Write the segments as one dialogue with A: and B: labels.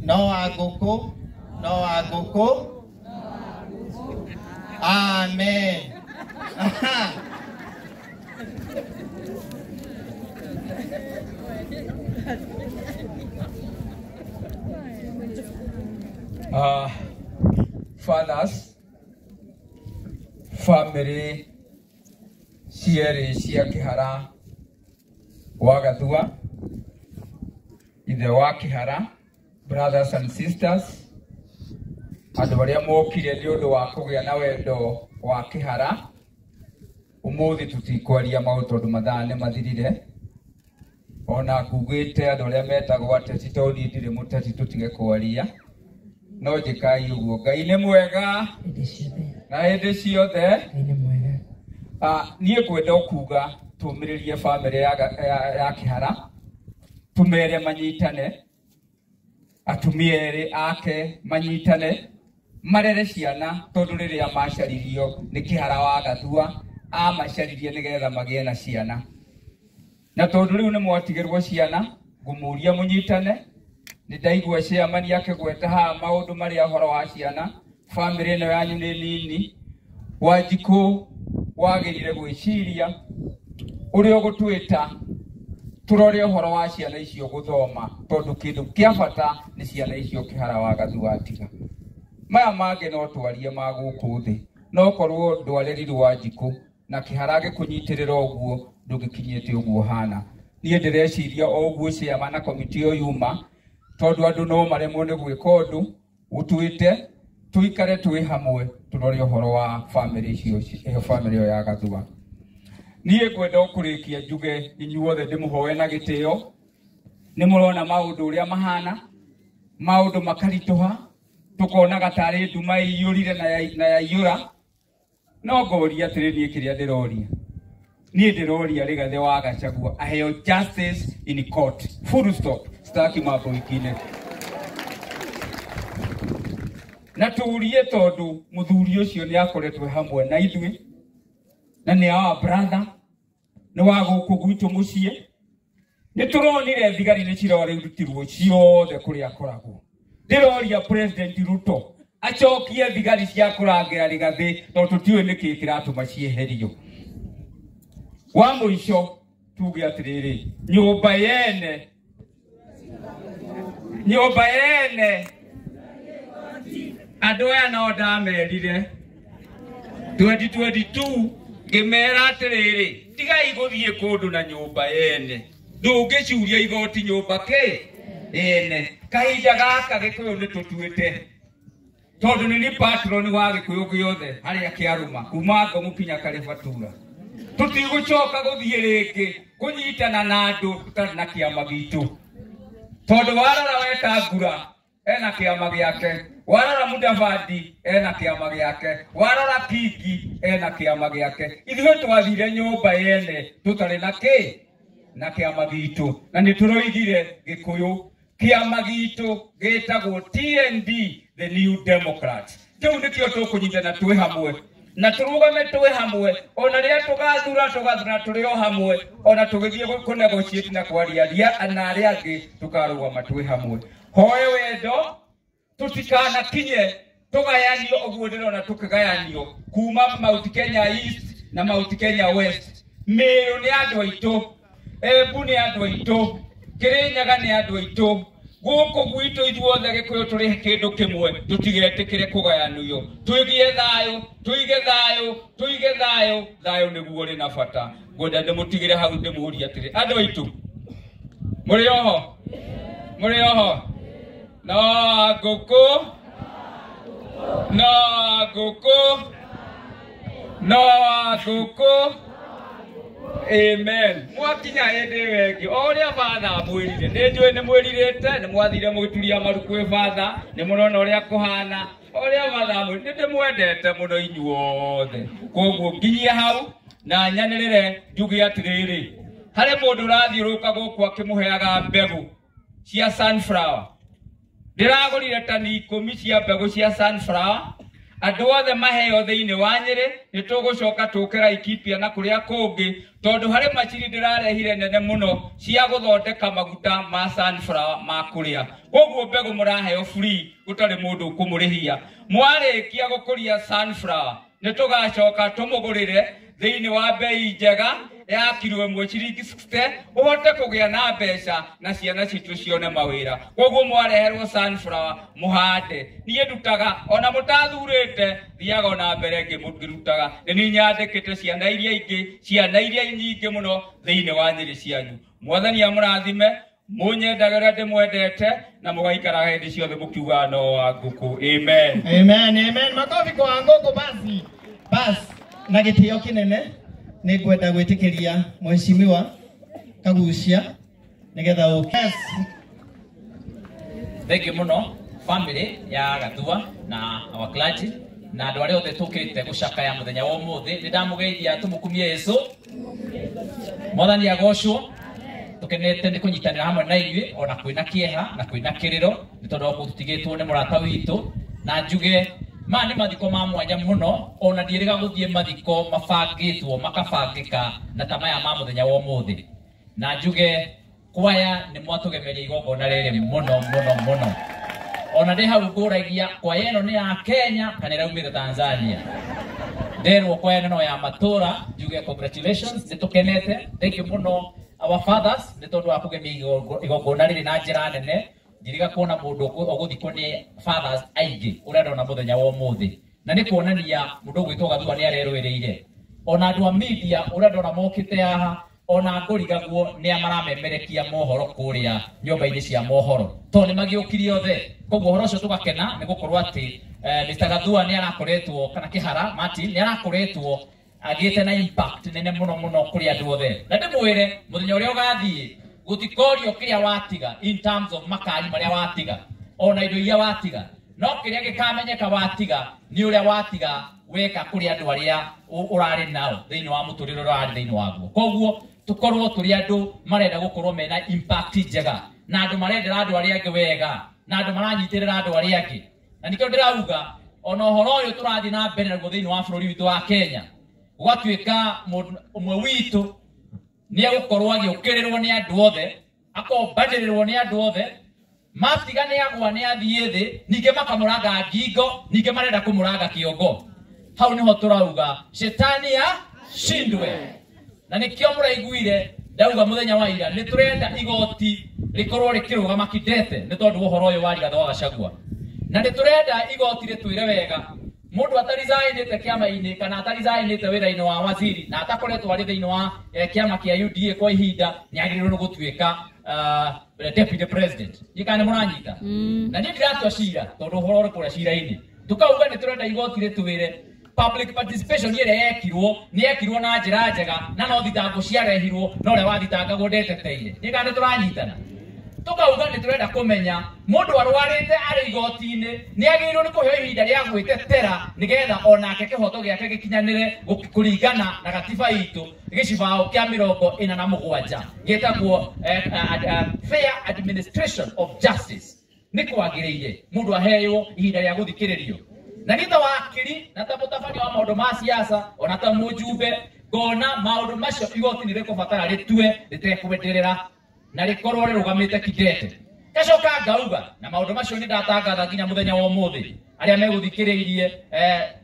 A: No wa ngũkũ, no wa ngũkũ. Amen. Aha.
B: Fathers, family cierĩ cia Kĩhara wa Gathua, ithe wa Kĩhara, brothers and sisters, andũ arĩa mokire nĩ ũndũ wa kũgĩa na wendo wa Kĩhara. Ũmũthĩ tũtikwaria maũndũ tondũ mathaa nĩ mathirire. Ona ngugĩte andũ arĩa metagwo ateti, tondũ niĩ ndirĩ mũteti, tũtige kwaria, no njĩkai ũguo. Ngai nĩ mwega
C: hĩndĩ ciothe.
B: Na hĩndĩ ciothe.
C: Ngai nĩ mwega.
B: Niĩ ngwenda o kuga tũmĩrĩrie bamĩrĩ ya Kĩhara, tũmere manyitane, atumia erĩ ake manyitane, marere ciana, tondũ rĩrĩa macaririo nĩ Kĩhara wa Gathua amacaririe nĩgetha magĩe na ciana, na tondũ rĩu nĩ mwatigĩrwo ciana, ngũmũria mũnyitane. Nĩ ndaigua chairman akĩgweta haha maũndũ marĩa ũhoro wa ciana. Bamĩrĩ ĩno yanyu nĩ nini. Wanjikũ wagĩrire gwĩciria ũrĩa ũgũtwĩta tũrore ũhoro wa ciana icio gũthoma, tondũ kĩndũ kĩa bata nĩ ciana icio Kĩhara wa Gathua atiga. Maya mangĩ no twarie ma gũkũ thĩ, no korwo ndwarerirwo Wanjikũ na Kĩhara gĩkũnyitĩrĩra ũguo, ndũngĩkinyĩte ũguo hana. Niĩ ndĩreciria o ũguo chairman na komiti ĩyo yuma, tondũ andũ no maremwo nĩ gwĩka ũndũ, ũtwĩte tũikare twĩ hamwe, tũrore ũhoro wa bamĩrĩ icio, ĩyo bamĩrĩ ĩyo ya Gathua. Niĩ ngwenda o kũrĩkia njuge inyuothe ndĩmũhoe na gĩtĩo. Nĩ mũrona maũndũ ũrĩa mahana, maũndũ makaritũha, tũkonaga tarĩ nduma ĩiyũrire na yaiyũra. No ngoria atĩrĩ, niĩ kĩrĩa ndĩroria, niĩ ndĩroria Rigathĩ wa Gachagua aheo justice in court, full stop. Sitaki mambo ingine. Na turie tondũ mũthuri ũcio nĩ akoretwo hamwe na ithuĩ, na nĩ our brother, nĩ wa gũkũ gwitũ mũciĩ. Nĩ tũronire thigari nĩ cirorutirwo ciothe kũrĩa akoragwo. Ndĩroria President Ruto acokie thigari cia kũrangĩra Rigathĩ, tondũ tũtiũĩ nĩkĩĩ kĩratũma cieherio. Wa mũico tuge atĩrĩrĩ, nyũmba yene, nyũmba yene, andũ aya no ndamerire 2022, ngĩmera atĩrĩrĩ, tigai gũthiĩ kũndũ na nyũmba yene, ndũngĩcuria igoti nyũmba kĩ yene. Kahinda gaka Gĩkũyũ nĩ tũtuĩte, tondũ nĩ ni patron wa Gĩkũyũ gĩothe harĩa kĩarũma kuma Ngomu kinya Karĩbatura. Tũtigũcoka gũthiĩ rĩngĩ kũnyitana na andũ tũtarĩ na kĩama gitũ, tondũ warora Wetangula ena kĩama gĩake, warora Mudavadi ena kĩama gĩake, warora Kingi ena kĩama gĩake. Ithuĩ twathire nyũmba yene tũtarĩ na kĩ na kĩama gitũ, na nĩ tũroigire Gĩkũyũ kĩama gitũ gĩtagwo TND, the New Democrats. Kĩu nĩkĩo tũkũnyitana twĩ hamwe na tũrũgame twĩ hamwe, ona rĩrĩa tũgathura, tũgathura tũrĩ o hamwe, ona tũgĩthiĩ kũ negotiate na kwaria na arĩa angĩ, tũkarũgama twĩ hamwe. Hoe wendo tũtikanakinye tũgayanio ũguo ndĩrona tũkĩgayanio kuma Mount Kenya East na Mount Kenya West. Meru nĩ andũ aitũ, Embu nĩ andũ aitũ, Kĩrĩnyaga nĩ andũ aitũ, gũkũ gwitũ ithuothe Gĩkũyũ tũrĩ kĩndũ kĩmwe. Tũtigetĩkĩre kũgayanio, tũigie thayũ, tũige thayũ, tũige thayũ. Thayũ nĩguo ũrĩ na bata. Ngwenda ndĩmũtigĩre hau, ndĩmũrie atĩrĩ, andũ aitũ, mũrĩ oho? Mũrĩ oho? No ngũkũ, no ngũkũ, no ngũkũ. Amen. Mwakinya hĩndĩ ĩyo ĩngĩ, o ũrĩa batha amwĩrire, nĩ njũĩ nĩ mwĩrirĩte, nĩ mwathire mũgĩturia maru kwĩ batha, nĩ mũrona ũrĩa kũhana, ũrĩa batha amwĩrire. Nĩ ndĩmwendete mũno inyuothe. Koguo nginyie hau na nyanĩrĩre njuge atĩrĩrĩ, harĩ mũndũ ũrathiũrũrũka gũkũ akĩmũheaga mbegũ cia sunflower. Ndĩragũrire tani 10 cia mbegũ cia sunflower. Andũ othe maheo thĩinĩ wa Nyĩrĩ nĩ tũgũcoka tũke Laikipia na kũrĩa kũngĩ tondũ harĩ macini ndĩrarehire nene mũno cia gũthondeka maguta ma sunflower ma kũrĩa. Koguo mbegũ mũraheo free gũtarĩ mũndũ ũkũmũrĩhia. Mwarĩkia gũkũria sunflower nĩ tũgacoka tũmũgũrĩre thĩinĩ wa bei njega ya kiro ĩmwe ciringi 60 ũhote kũgĩa na mbeca na ciana citũ cione mawĩra. Koguo mwareherwo sunflower mũhande. Niĩ ndutaga ona mũtathurĩte thiaga ona mbere ngĩrutaga. Nĩ niĩ nyandĩkĩte ciana iria ingĩ, ciana iria nyingĩ mũno thĩinĩ wa Nyĩrĩ cianyu. Mwathani amũrathime, mũnyendage ũrĩa ndĩmwendete na mũgaikaraga hĩndĩ ciothe mũkiugaga no wa ngũkũ. Amen.
A: Amen, amen. Makofi kwa ngũkũ basi. Bas, na gĩtĩo kĩnene nĩ ngwenda gwĩtĩkĩria mheshimiwa Kagucia nĩgetha ũke. Yes.
C: Thank you mũno family ya Gathua na our clergy na andũ arĩa othe tũkĩte gũcakaya mũthenya wa ũmũthĩ. Nĩ ndamũgeithia tũmũkumie Yesu. Mwathani agocwo. Tũkenete nĩ kũnyitanĩra hamwe na inyuĩ ona kwĩna kĩeha na kwĩna kĩrĩro nĩ tondũ wa tũtigĩtwo nĩ mũrata witũ. Na njuge maya nĩ mathiko ma mwanya mũno, ona ndiĩrĩga gũthiĩ mathiko mabangĩtwo makabangĩka na ta maya ma mũthenya wa ũmũthĩ. Na njuge kwaya nĩ mwatũgemeria igongona rĩrĩ mũno mũno mũno. Ona ndĩ hau ngũragia kwaya ĩno nĩ ya Kenya kana ĩraumĩte Tanzania. Nderwo kwaya ĩno no ya matũra. Njuge congratulations, nĩ tũkenete. Thank you mũno our fathers nĩ tondũ wa kũgemia igongona rĩrĩ na njĩra nene. Ndiriga kuona mũndũ ũgũthikwo nĩ fathers aingĩ ũrĩa ndona mũthenya wa ũmũthĩ, na nĩ kuonania mũndũ ũgwĩtwo Gathua nĩ arerũĩrĩire. Ona andũ a media ũrĩa ndona mokĩte haha, ona ngũrigagwo nĩ a maramemerekia mohoro kũrĩa nyũmba-inĩ cia mohoro tondũ nĩ magĩũkirie othe. Koguo ũhoro ũcio tũgakena nĩ gũkorwo atĩ Mr. Gathua nĩ arakoretwo, kana Kĩhara Martin nĩ arakoretwo agĩte na impact nene mũno mũno kũrĩ andũ othe. Na ndĩmwĩre mũthenya ũrĩa ũgathiĩ gũtikorio kĩrĩa watiga in terms of makari marĩa watiga ona indo iria watiga, no kĩrĩa gĩkamenyeka watiga nĩ ũrĩa watiga weka kũrĩ andũ arĩa ũrarĩ nao thĩinĩ wa mũtũrĩre ũrĩa ũrarĩ thĩinĩ waguo. Koguo tũkorwo tũrĩ andũ marenda gũkorwo mena impact njega na andũ marendera andũ arĩa angĩ wega na andũ maranyitĩrĩra andũ arĩa angĩ. Na nĩkĩo ndĩrauga ona ũhoro ũyũ tũrathiĩ na mbere naguo thĩinĩ wa bũrũri witũ wa Kenya, gũgatuĩka mũndũ ũmwe witũ nĩ egũkorwo agĩũkĩrĩrwo nĩ andũ othe, akombanĩrĩrwo nĩ andũ othe, matiga nĩ agwa nĩ athiĩ thĩ, ningĩ makamũranga ngingo, ningĩ marenda kũmũranga kĩongo. Hau nĩho tũrauga shetani ashindwe. Na nĩkĩo mũraiguire ndauga mũthenya wa ira nĩ tũrenda igoti rĩkorwo rĩkĩrũgama kidete nĩ tondũ wa ũhoro ũyũ wa Rigathĩ wa Gachagua. Na nĩ tũrenda igoti rĩtwĩre wega mũndũ atarizainĩte kĩama-inĩ kana atarizainĩte wĩra-inĩ wa waziri na atakoretwo arĩ thĩinĩ wa kĩama kĩa UDA kwa ihinda nĩ agĩrĩirwo nĩ gũtuĩka deputy president. Ndiũĩ kana nĩ mũranyita. Na niĩ ndiratua cira tondũ ũhoro ũrĩ kũrĩa cira-inĩ. Tũkauga nĩ tũrenda igoti rĩtwĩre public participation ĩrĩa yekirwo nĩ yekirwo na njĩra njega na no thitango ciarehirwo na ũrĩa wathitangagwo ndeteteire. Ndiũĩ kana nĩ tũranyitana. Tũkauga nĩ tũrenda kũmenya mũndũ arwarĩte arĩ igoti-inĩ nĩ agĩrĩirwo nĩ kũheo ihinda rĩa gwĩtetera nĩgetha onake kĩhoto gĩake gĩkinyanĩre kũringana na gatiba itũ gĩcibaũ kĩa 47 gĩtagwo fair administration of justice. Nĩ kwagĩrĩire mũndũ aheo ihinda rĩa gũthikĩrĩrio. Na niĩ ta wakiri na ta mũtabania wa maũndũ ma siasa ona ta mũjumbe ngona maũndũ macio igoti nĩ rĩkũbatara rĩtue rĩtekwenderera na rĩkorwo rĩrũgamĩte kidete. Ngacoka ngauga na maũndũ macio nĩ ndatangatha nginya mũthenya wa ũmũthĩ arĩa megũthikĩrĩirie,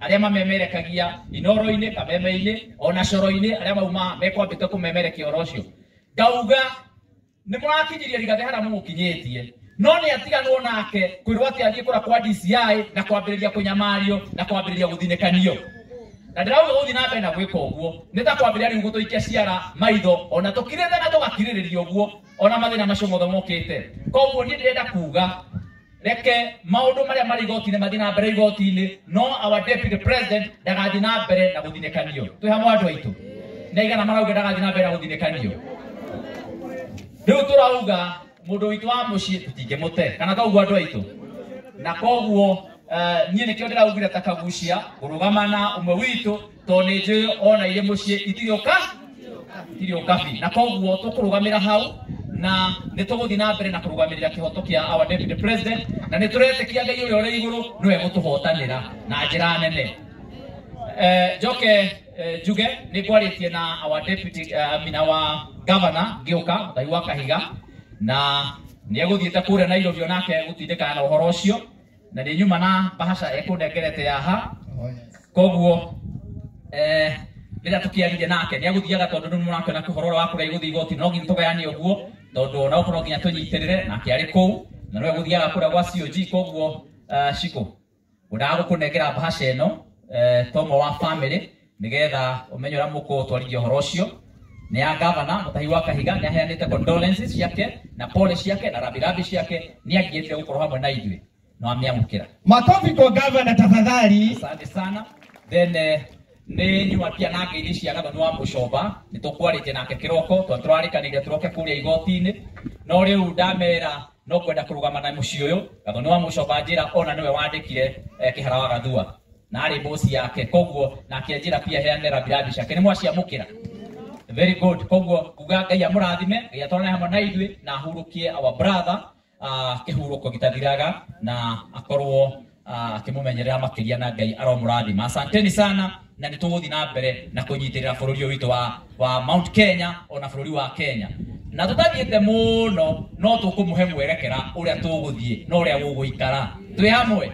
C: arĩa mamemerekagia inoro-inĩ, kameme-inĩ ona coro-inĩ, arĩa mauma mekwambĩte kũmemerekia ũhoro ũcio. Ngauga nĩ mũrakinyirie Rigathĩ harĩa mũmũkinyĩtie, no nĩ atiganwo nake kwĩrwo atĩ athiĩ kũra kwa DCI na kwambĩrĩria kũnyamario na kwambĩrĩria gũthinĩkanio. Na ndĩrauga gũthiĩ na mbere na gwĩka ũguo nĩ ta kwambĩrĩria rĩu gũtũikia ciara maitho ona tũkirĩte na tũgakirĩrĩria ũguo ona mathĩna macio mothe mokĩte. Koguo niĩ ndĩrenda kuga reke maũndũ marĩa marĩ igoti-inĩ mathiĩ na mbere igoti-inĩ, no our deputy president ndagathiĩ na mbere na gũthinĩkanio. Twĩ hamwe andũ aitũ na igana marauga ndagathiĩ na mbere na gũthinĩkanio. Rĩu tũrauga mũndũ witũ wa mũciĩ tũtingĩmũte kana toguo andũ aitũ. Na koguo niĩ nĩkĩo ndĩraugire ta Kagucia kũrũgama na ũmwe witũ tondũ nĩ njũĩ ona irĩ mũciĩ itirĩ ũkabi. Na koguo tũkũrũgamĩra hau Na nĩ tũgũthiĩ na mbere na kũrũgamĩrĩra kĩhoto kĩa our deputy president, na nĩ tũretĩkia Ngai ũrĩa ũrĩ igũrũ nĩwe gũtũhotanĩra na njĩra nene. Njoke njuge nĩ ngwarĩtie na our deputy, I mean our governor ngĩũka Mũtahi wa Kahiga, na nĩ egũthiĩte kũrĩa Nairobi onake gũtindĩkana na ũhoro ũcio, na nĩ nyuma na bahasha ekũnengerete haha. Koguo rĩrĩa tũkĩaririe nake nĩ egũthiaga, tondũ nĩ mũrakĩona ũhoro ũrĩa wa kũrĩa igũthiĩ igoti no nginya tũgayanie ũguo, tondũ ona okorwo nginya tũnyitĩrĩre nake arĩ kũu, na no egũthiaga kũrĩa gwa COG. Koguo Shiko, ngwendaga gũkũnengera bahasha ĩno tomo wa family, nĩgetha ũmenye ũrĩa mũkũtwarithia ũhoro ũcio. Nĩ ya gavana Mũtahi wa Kahiga, nĩ aheanĩte condolences ciake na pole ciake na rambirambi ciake, nĩ angĩendire gũkorwo hamwe na ithuĩ no amĩamũkĩra.
A: Makofi kwa gavana tafadhali.
C: Asante sana. Then nĩ nyuma pia na ngeithi cia Gathoni wa Mũcomba, nĩ tũkwarĩtie nake kĩroko, tondũ tũrarĩkanĩire tũroke kũrĩa igoti-inĩ, no rĩu ndamera no kwenda kũrũgama na mũciĩ ũyũ. Gathoni wa Mũcomba njĩra ona nĩwe wandĩkire Kĩhara wa Gathua na arĩ bosi yake, koguo nake njĩra pia heane rambirambi ciake, nĩ mwaciamũkĩra. Very good. Koguo kuga Ngai amũrathime, Ngai atwarane hamwe na ithuĩ na ahurũkie our brother kĩhurũko gĩtathiraga, na akorwo akĩmũmenyerera makĩria, na Ngai aromũrathima. Asanteni sana, na nĩ tũgũthiĩ na mbere na kũnyitĩrĩra bũrũri ũyũ witũ wa Mount Kenya ona bũrũri wa Kenya, na tũtathiĩte mũno no tũkũmũhe mwerekera ũrĩa tũgũthiĩ na ũrĩa gũgũikara twĩ hamwe.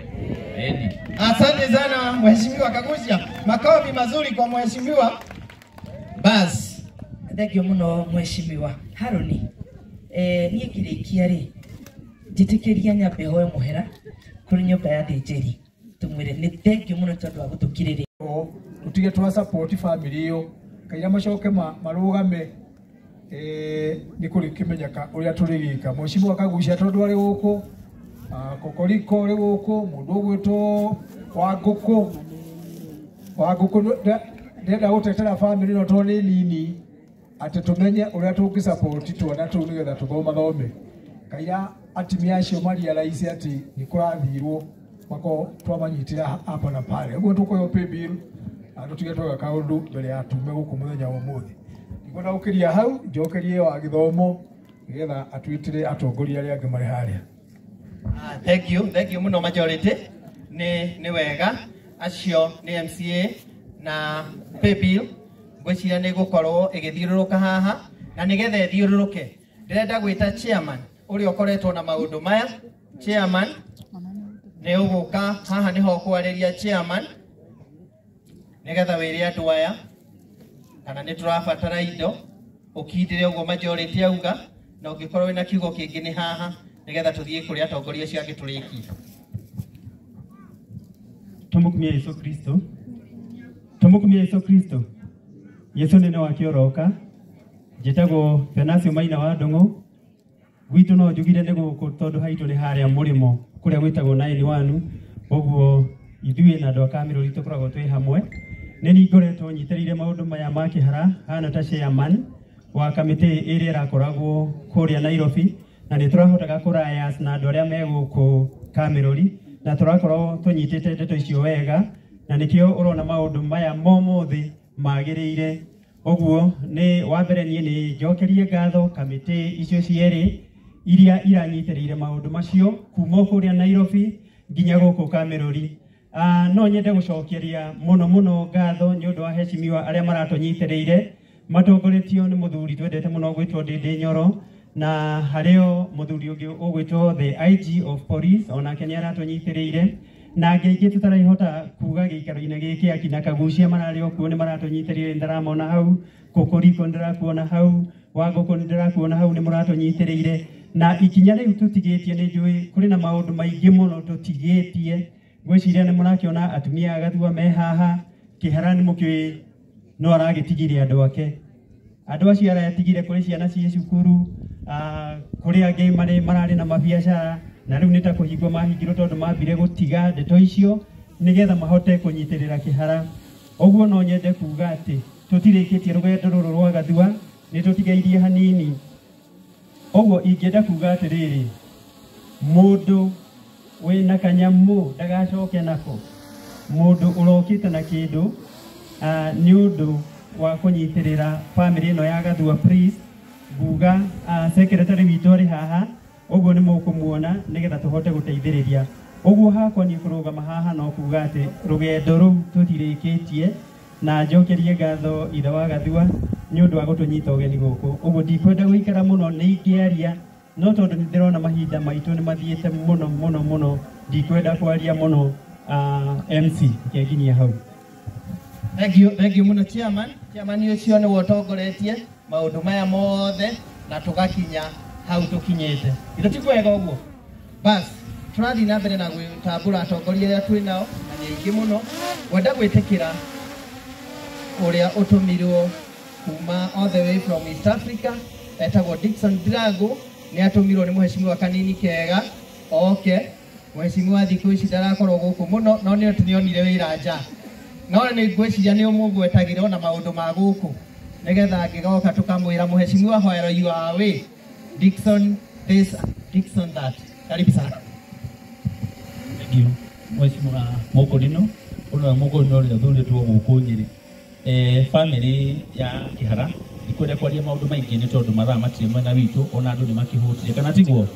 C: Ĩni.
A: Asante sana Mheshimiwa Kagucia, makofi mazuri kwa mheshimiwa. Bas,
D: Thengio muno Mheshimiwa Haruni. Niĩ ngĩrĩkia rĩ, njĩtĩkĩria nyambe hoe mũhera kũrĩ nyũmba ya thĩnjĩri, tũmwĩre nĩ thengio mũno tondũ wa gũtũkirĩrĩria.
E: Tutige twa support family ĩyo kaira macoke marũgame, nĩ kũrĩkĩmenyeka ũrĩa tũrĩgĩka. Mheshimiwa Kagucia tondũ arĩ gũkũ, Kokoriko arĩ gũkũ, mũndũ ũgwĩtwo Wangũkũ ndĩrenda gũtetera family ĩno tondũ nĩ nini, atĩ tũmenye ũrĩa tũngĩ support twana tũu nĩgetha tũthomathome. Kaira atimia acio marealize atĩ nĩ kũrathirwo mako twamanyitĩra hapa na pale, ũguo tũkũheo pay bill na tũtige tweka kaũndũ mbere ya tume gũkũ mũthenya wa ũmũthĩ. Ndikwenda gũkĩria hau, njokerie wa gĩthomo nĩgetha atwĩtĩre atongoria arĩa angĩ marĩ harĩa.
A: Thank you, thank you muno majority. Nĩ wega acio nĩ MCA na pay bill ngwĩciria nĩ gũkorwo ĩgĩthiũrũrũka haha, na nĩgetha ĩthiũrũrũke ndĩrenda gwĩta chairman ũrĩa ũkoretwo na maũndũ maya. Chairman nĩ ũgũka haha, nĩho ũkwarĩria chairman nĩgetha wĩre andũ aya kana nĩ tũrabatara indo, ũkindĩre ũguo majority auga, na ũngĩkorwo wĩna kiugo kĩngĩ nĩ haha nĩgetha tũthiĩ kũrĩ atongoria acio angĩ tũrĩkie.
F: Tumukumie Yesu Kristo, tumukumie Yesu Kristo. Yesu nene wake oroka. Njĩtagwo Venasio Maina wa Ndung'u. Gwitũ no njugire nĩ gũkũ tondũ haitũ nĩ harĩa mũrĩmo kũrĩa gwĩtagwo 91, ũguo ithuĩ na andũ a Kamĩrũri tũkoragwo twĩ hamwe. Nĩ niĩ ngoretwo nyitĩrĩire maũndũ maya ma Kĩhara hana ta chairman wa kamĩtĩ ĩrĩa ĩrakoragwo kũrĩa Nairobi, na nĩ tũrahotaga kũrayas na andũ arĩa me gũkũ Kamĩrũri, na tũrakorwo tũnyitĩte ndeto icio wega, na nĩkĩo ũrona maũndũ maya momũthĩ magĩrĩire. Ũguo nĩ wa mbere niĩ nĩ njokerie ngatho kamĩtĩ icio cierĩ iria iranyitĩrĩire maũndũ macio kuma kũrĩa Nairobi nginya gũkũ Kamĩrũri. No nyende gũcokeria mũno mũno ngatho nĩ ũndũ wa heshimiwa arĩa maratũnyitĩrĩire matongoretio nĩ mũthuri twendete mũno gwĩtwo Ndĩndĩ Nyoro, na harĩo mũthuri ũngĩ ũgwĩtwo the IG of Police, onake nĩ aratũnyitĩrĩire, na angĩ aingĩ tũtarahota kuga gĩikaro-inĩ gĩkĩ, akina Kagucia mararĩ o kuo nĩ maratũnyitĩrĩire, nĩndĩramona hau, Kokoriko nĩndĩrakuona hau, Wangũkũ nĩndĩrakuona hau, nĩ mũratũnyitĩrĩire. Na ikinya rĩu tũtigĩtie, nĩ njũĩ kũrĩ na maũndũ maingĩ mũno tũtigĩtie. Ngwĩciria nĩ mũrakĩona atumia a Gathua me haha, Kĩhara nĩ mũkĩũĩ no aragĩtigire andũ ake, andũ acio aratigire kũrĩ ciana ciĩ cukuru, kũrĩ angĩ mararĩ na mabiacara, na rĩu nĩ ta kũhingwo mahingirwo tondũ mambire gũtiga ndeto icio nĩgetha mahote kũnyitĩrĩra Kĩhara. Ũguo no nyende kuga atĩ tũtirĩkĩtie rũgendo rũrũ rwa Gathua, nĩ tũtigairie hanini. Ũguo ingĩenda kuga atĩrĩrĩ, mũndũ wĩna kanyamũ ndagacoke nako, mũndũ ũrokĩte na kĩndũ nĩ ũndũ wa kũnyitĩrĩra family ĩno ya Gathua, please Nguga secretary witũ arĩ haha ũguo nĩ mũkũmuona nĩgetha tũhote gũteithĩrĩria. Ũguo hakwa niĩ kũrũgama haha no kuga atĩ rũgendo rũu tũtirĩkĩtie, na njokerie ngatho ithe wa Gathua nĩ ũndũ wa gũtũnyita ũgeni gũkũ. Ũguo ndikwenda gũikara mũno, nĩ ingĩaria no tondũ nĩ ndĩrona mahinda maitũ nĩ mathiĩte mũno mũno mũno, ndikwenda kwaria mũno. MC nginya hau.
A: Thank you, thank you mũno chairman. Chairman ũcio nĩwe ũtongoretie maũndũ maya mothe na tũgakinya hau tũkinyĩte. Ithe ti kwega ũguo? Bas, tũrathiĩ na mbere na gwĩtambũra atongoria arĩa twĩ nao na nĩ aingĩ mũno. Ngwenda gwĩtĩkĩra ũrĩa ũtũmirwo kuma all the way from East Africa, etagwo Dickson Drago, nĩ atũmirwo nĩ mũheshimiwa Kanini Kega oke. Mũheshimiwa thikũ ici ndarakorwo gũkũ mũno, no nĩ nĩonire wĩra nja, no nĩ ngwĩciria nĩ ũmũgwetagĩra ona maũndũ ma gũkũ nĩgetha angĩgoka tũkamwĩra mũheshimiwa while you are away, Dickson this, Dickson that. Karibu sana.
G: Thank you. Mheshimiwa Mũkũrinũ, ũno Mũkũrinũ ũrĩa ũthurĩtwo gũkũ Nyĩrĩ. Family ya Kĩhara ndikwenda kwaria maũndũ maingĩ nĩ tondũ mathaa matirĩ mwena witũ, ona andũ nĩ makĩhũtire, kana tiguo?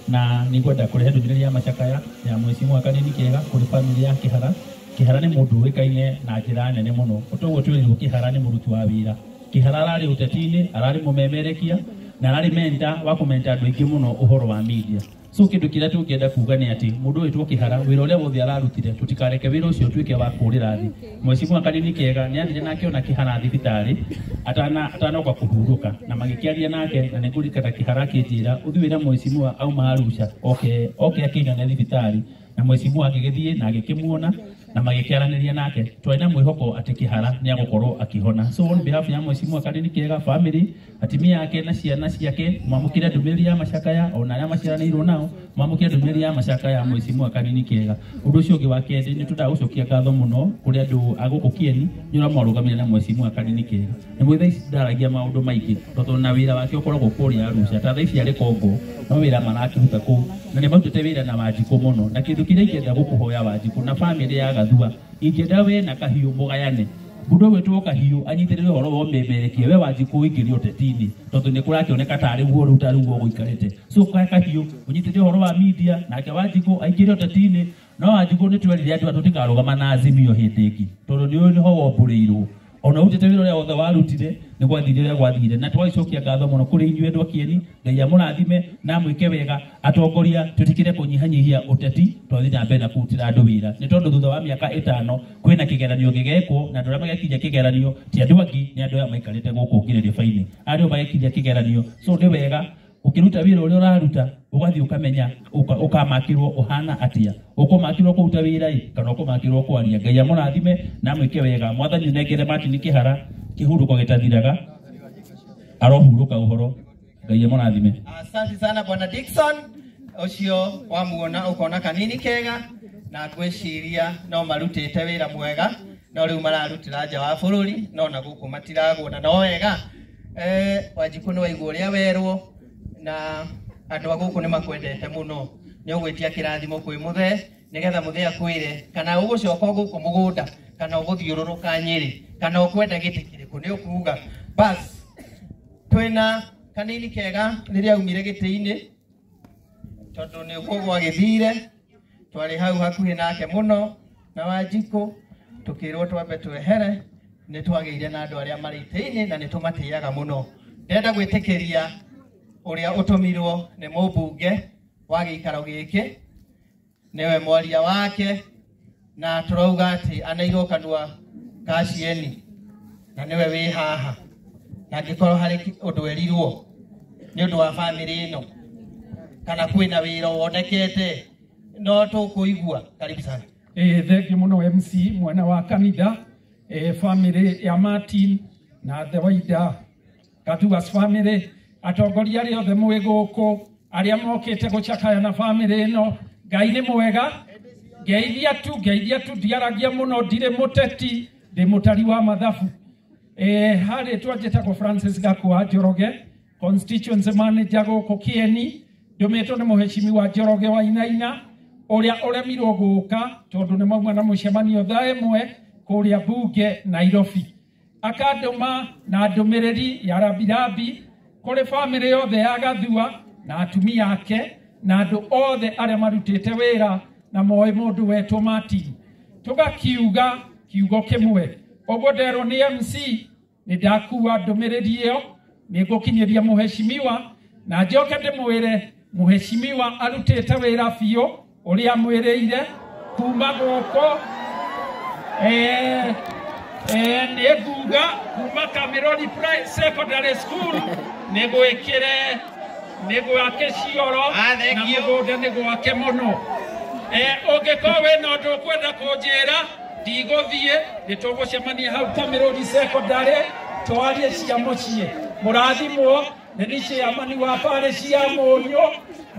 G: Na nĩngwenda kũrehe ndũmĩrĩri ya macakaya ya Mheshimiwa Kanini Kega kũrĩ family ya Kĩhara. Kĩhara nĩ mũndũ ũĩkaine na njĩra nene mũno. Toguo twĩrirwo Kĩhara nĩ mũruti wa wĩra. Kĩhara ararĩ ũteti-inĩ, ararĩ mũmemerekia na ararĩ mentor wa kũmenta andũ aingĩ mũno ũhoro wa media. So kĩndũ kĩrĩa tũngĩenda kuga nĩ atĩ mũndũ ũyũ wĩtwo Kĩhara wĩra ũrĩa wothe ararutire tũtikareke wĩra ũcio ũtuĩke wa kũrĩra thĩ. Mheshimiwa Kanini Kega nĩ athire na akĩona Kĩhara thibitarĩ atanoka kũhurũka na magĩkĩaria nake, na nĩngũririkana Kĩhara akĩnjĩra ũthiĩ wĩra mheshimiwa auma Arusha oke akĩnyone thibitarĩ, na mheshimiwa agĩgĩthiĩ na agĩkĩmuona na magĩkĩaranĩria nake. Twarĩ na mwĩhoko atĩ Kĩhara nĩ agũkorwo akĩhona. So on behalf ya Mheshimiwa Kanini Kega family, atimia ake na ciana ciake mwamũkĩre ndũmĩrĩri ya macakaya, ona arĩa maciaranĩirwo nao mwamũkĩre ndũmĩrĩri ya macakaya ya Mheshimiwa Kanini Kega. Ũndũ ũcio ũngĩ wa kerĩ nĩ tũndaga gũcokia ngatho mũno kũrĩ andũ a gũkũ Kieni nĩ ũrĩa mwarũgamire na Mheshimiwa Kanini Kega. Nĩ mũĩ thaa ici ndaragia maũndũ maingĩ tondũ na wĩra wake ũkoragwo kũrĩa Arusha, ta thaa ici arĩ Kongo no wĩra marakĩruta kũu, na nĩ marutĩte wĩra na Wanjikũ mũno. Na kĩndũ kĩrĩa ingĩenda gũkũhoya Wanjikũ na family ya Gathua, ingĩenda we na Kahiũ mũgayane. Mũndũ ũgwĩtwo Kahiũ anyitĩrĩre ũhoro wa ũmemerekia, we Wanjikũ ũingĩrie ũteti-inĩ tondũ nĩ kũrakĩoneka tarĩ guo rĩu tarĩ guo gũikarĩte. So Kahiũ ũnyitĩrĩre ũhoro wa media, nake Wanjikũ aingĩre ũteti-inĩ. No Wanjikũ nĩ twerire andũ tũtikarũgama na Azimio hĩndĩ ĩngĩ tondũ nĩ nĩho wombũrĩirwo. Ona ũrutĩte wĩra ũrĩa wothe warutire nĩ gwathire ũrĩa gwathire. Na twagĩcokia ngatho mũno kũrĩ inyuĩ andũ a Kieni, Ngai amũrathime na amwĩke wega. Atongoria tũtikire kũnyihanyihia ũteti, twathiĩ na mbere na kũrutĩra andũ wĩra, nĩ tondũ thutha wa mĩaka 5 kwĩna kĩgeranio gĩgekwo, na andũ arĩa magekinyia kĩgeranio ti andũ angĩ, nĩ andũ aya maikarĩte gũkũ ngirĩrĩba-inĩ arĩa magekinyia kĩgeranio. So nĩ wega ũkĩruta wĩra ũrĩa ũraruta ũgathiĩ ũkamenya ũkamakĩrwo ũhana atĩa, ũkũmakĩrwo kũruta wĩra ĩ kana ũkũmakĩrwo kwaria. Ngai amũrathime na amwĩke wega. Mwathani ũnengere Martin Kĩhara kĩhurũko gĩtathiraga, arohurũka ũhoro. Ngai amũrathime.
A: Asante sana Bwana Dickson, ũcio wamuona ũkona Kanini Kega, na ngwĩciria no marutĩte wĩra mwega, no rĩu mararutĩra nja wa bũrũri, no na gũkũ matiragwo na no wega. Wanjikũ nĩ waigua ũrĩa werwo, na andũ a gũkũ nĩ makwendete mũno. Nĩ ũgwĩtia kĩrathimo kwĩ mũthee nĩgetha mũthee akwĩre kana ũgũcoka gũkũ mũgũnda kana ũgũthiũrũrũka Nyĩrĩ kana ũkwenda gĩtĩ kĩrĩkũ, nĩ ũkuga. Bas, twĩna Kanini Kega rĩrĩa aumire gĩtĩ-inĩ tondũ nĩ ũguo gwagĩthire, twarĩ hau hakuhĩ nake mũno na Wanjikũ, tũkĩrwo twambe twehere. Nĩ twagĩire na andũ arĩa marĩ itĩ-inĩ na nĩ tũmatĩaga mũno. Ndĩrenda gwĩtĩkĩria ũrĩa ũtũmirwo nĩ mũmbunge wa gĩikaro gĩkĩ, nĩwe mwaria wake, na tũrauga atĩ aneirwo kanua ka cieni na nĩwe wĩ haha, na angĩkorwo harĩ ũndũ erirwo nĩ ũndũ wa family ĩno kana kwĩna wĩra wonekete no tũkũigua. Karibu sana.
H: Thank you mũno MC mwana wa kanitha, family ya Martin na the wider Gathua's family, atongoria arĩa othe mwĩ gũkũ arĩa mokĩte gũcakaya na family ĩno. Ngai nĩ mwega. Ngeithia tu, ndiaragia mũno, ndirĩ mũteti, ndĩ mũtari wa mathabu. Harĩ twanjĩtagwo Francis Gakua Njoroge, constituency manager gũkũ Kieni, ndũmĩtwo nĩ mũheshimiwa Njoroge wa Inaina ũrĩa ũremirwo gũka tondũ nĩ mauma na mũcemanio thaa 1 kũrĩa bunge Nairobi. Akandũma na ndũmĩrĩri ya rambirambi Kũrĩ bamĩrĩ yothe ya Gathua na atumia ake na andũ othe arĩa marutĩte wĩra na moĩ mũndũ wetwo Martin. Tũgakiuga kiugo kĩmwe. Ũguo nderwo nĩ MC nĩ ndakua ndũmĩrĩri ĩyo, nĩ ngũkinyĩria mũheshimiwa na njoke ndĩmwĩre mũheshimiwa arutĩte wĩra biũ ũrĩa amwĩrĩire kuma gũkũ nĩ nguga kuma Kamirori Secondary School nĩ gwĩkĩre nĩ gwake cioro na mũgũnda nĩ gwake mũno. Ũngĩkorwo wĩna ũndũ ũkwenda kũnjĩra ndigũthiĩ, nĩ tũgũcemania hau Kamirori Secondary twarie cia mũciĩ. Mũrathimwo nĩ ni chairman wa parish ya Mũnyũ,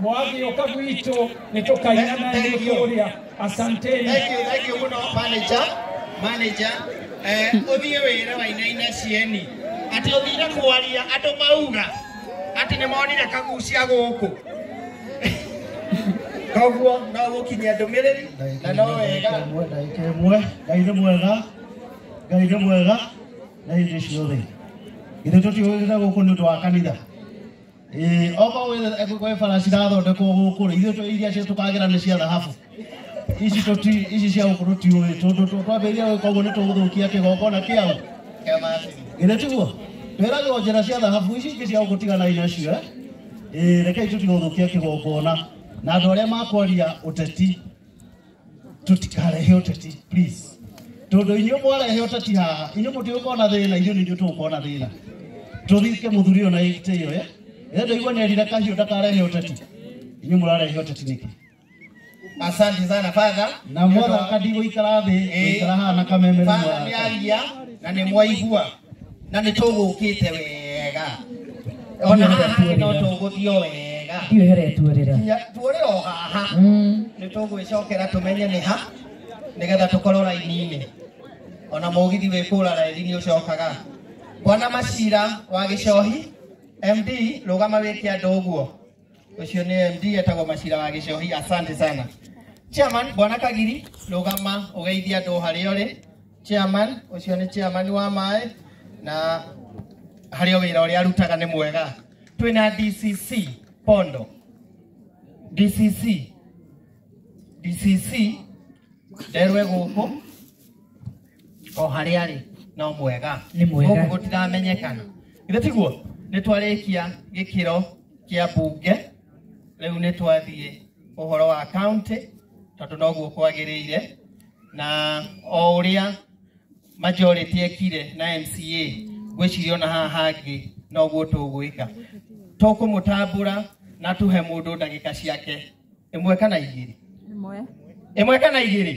H: mwagĩũka gwitũ nĩ tũkaina na kũrĩa. Asanteni.
A: Thank you mũno manager. Ũthiĩ wĩra wainaina cieni atĩ ũthire kwaria andũ mauga atĩ nĩ monire kagucia gũkũ. Koguo no gũkinyia ndũmĩrĩri na no wega.
I: Ndagĩka ĩmwe. Ngai nĩ mwega, Ngai nĩ mwega na hĩndĩ ciothe. Ithuĩ tũtiũkĩte gũkũ nĩ ũndũ wa kanitha. Okorwo gwĩ bara cirathondekwo gũkũ rĩ, ithuĩ iria tũkagĩra nĩ cia thahabu. Ici tũti ici cia gũkũ tũtiũĩ, tondũ twambĩrĩria gwĩka ũguo nĩ tũgũthũkia kĩgongona kĩao. Githĩ tiguo? Twĩragĩrwo njĩra cia thahabu, ici ingĩ cia gũkũ tiganai nacio. Rekei tũtigũthũkia kĩgongona. Na andũ arĩa makwaria ũteti tũtikarehe ũteti please. Tondũ inyuĩ mwarehe ũteti haha, inyuĩ mũtigũkorwo na thĩna, ithuĩ nĩ ithuĩ tũgũkorwo na thĩna. Tũthike mũthuri ũyũ na gĩtĩo, Ĩĩ ndaigua nĩ erire kahiũ ndakarehe ũteti. Inyuĩ mũrarehe ũteti nĩkĩ?
A: Asante sana father.
I: Na mwathaka ndigũikara thĩ, ngũikara haha na kameme.
A: Father nĩ aria na nĩ mwaigua na nĩ tũgũkĩte wega. Ona haha no tũgũthiĩ wega.
D: Ndiũĩ harĩa tuorĩra.
A: Tuorĩra o haha. Nĩ tũgwĩcokera tũmenye nĩ ha nĩgetha tũkorwo raini-inĩ. Ona mũgithi wĩ kũra raithi nĩ ũcokaga. Bwana Macira wa Gĩcohi MD rũgama wĩke andũ ũguo. Ũcio nĩ MD etagwo Macira wa Gĩcohi. Asante sana. Chairman Bwana Kagiri rũgama ũgeithie andũ harĩa ũrĩ. Chairman ũcio nĩ chairman wa maĩ na harĩa wĩra ũrĩa arutaga nĩ mwega. Twĩna DCC Pondo. DCC nderwe gũkũ o harĩa arĩ no mwega.
D: Nĩ mwega.
A: Gũkũ gũtiramenyekana. Githĩ tiguo? Nĩ twarĩkia gĩkĩro kĩa mbunge, rĩu nĩ twathiĩ ũhoro wa county tondũ noguo kwagĩrĩire, na o ũrĩa majority ekire na MCA ngwĩciria ona haha hangĩ noguo tũgwĩka. Tũkũmũtambũra na tũhe mũndũ ndagĩka ciake ĩmwe kana igĩrĩ. Ĩmwe kana igĩrĩ.